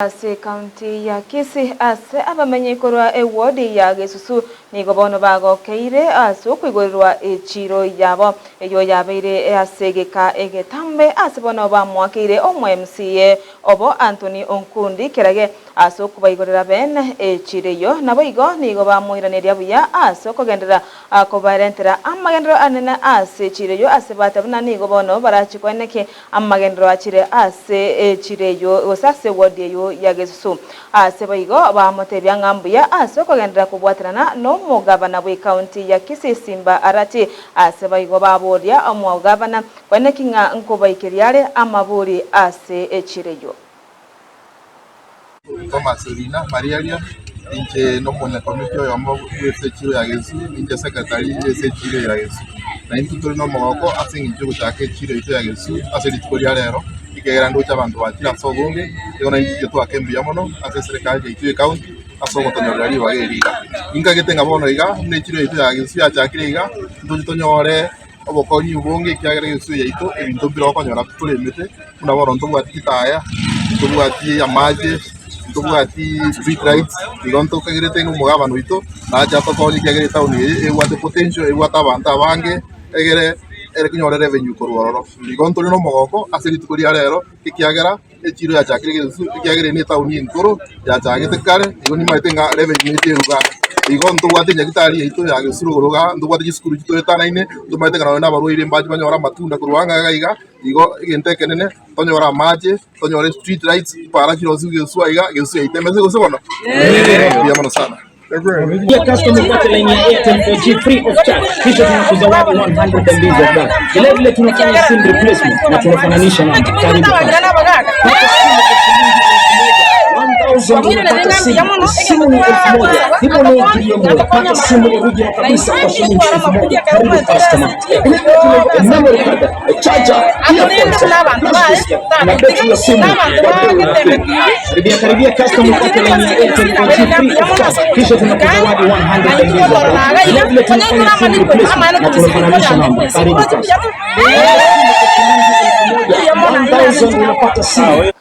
Ase ekaunti ya Kisii ase abamenyi korwa ewodi ya Gesusu nigo bono bagokeire ase okoigorerwa echiro yabo eyio yabeire ase egeka egetambe ase bono bamoakeire omo MCA obo Anthony Onkundi Kerage ase okobaigorera bene echiro eyio naboigo nigo bamoiraneria buya ase okogenderera kobarentera amagenderero anene ase echiro eyio ase bateba buna nigo bono barache koeneki Amagenderero achire ase echiro eyio, gose ase ewodi eyio ya Gesusu. Ase boigo bamotebia ng'a mbuya ase okogenderera kobwatanana nomogabana bw'ecounty ya Kisii Simba Arati. Ase boigo baboria omogabana koeneki ng'a nkobaikeria are amabori ase echiro eyio. Thomas Orina Mariaria, inche nomonyakomiti oyomo bw'ase echiro ya Gesu, ninche secretary bw'ase echiro ya Gesu. Na intwe tore nomogoko ase eng'encho yogochaka echiro yaito ya Gesu ase rituko ria rero, ekiagera ndoche abanto bachire ase obonge, igo naintwe inche twake mbuya mono ase eserekari yaito ya ecounty ase ogotonyorera ribaga eri iga. Ninkagete ng'a bono iga buna echiro yaito ya Gesu yachakire iga, ntoche tonyore obokonyi obonge ekiagera egesusu yaito ebinto mbire okonyora toremete, buna bono ntobwati chitaya, ntobwati amache, ntobwati street lights, igo ntokagerete ng'a omogabana oito nache atokonye ekiagera etown eye ebwate potential, ebwate abanto abange, egere ere konyora revenue korwa ororo. Igo ntore na omogoko ase rituko ria rero ekiagera echiro yachakire egesusu ekiagera eye ne etown enkoro yachagete kare, igo nimanyete ng'a revenue neche eruga. Igo ntobwate enyagitari yaito ya Gesusu rogoro igaa, ntobwate chisukuru chitoetanaine, ntomanyete ng'a nonye na abarwaire mbache banyore amatunda korwa ang'e iga iga, igo egento ekenene tonyore amache, tonyore street lights, chipara chirosiwe Gesusu aiga, Gesusu yaito emese gose bono? Mbuya mono sana. Pia customer upate line ya Airtel 4G free of charge, kisha tunakuzawadi 100 MB of data. Vile vile tunafanya sim replacement na tunafananisha namba. Karibu customer. Pata simu kwa shilingi 1000. 1000 unapata simu. Simu ni 1000. Hibo ni ingilia moja. Pata simu original kabisa kwa shilingi 1000. Karibu customer. Vile vile tuna memory card, charger, earphones, flash disk na betri ya simu kwa bei nafuu. Karibia karibia customer upate line ya Airtel 4G free of charge, kisha tunakuzawadi 100 MB za data. Vile vile tunafanya sim replacement na tunafananisha namba. Karibu customer. 1000 unapata simu.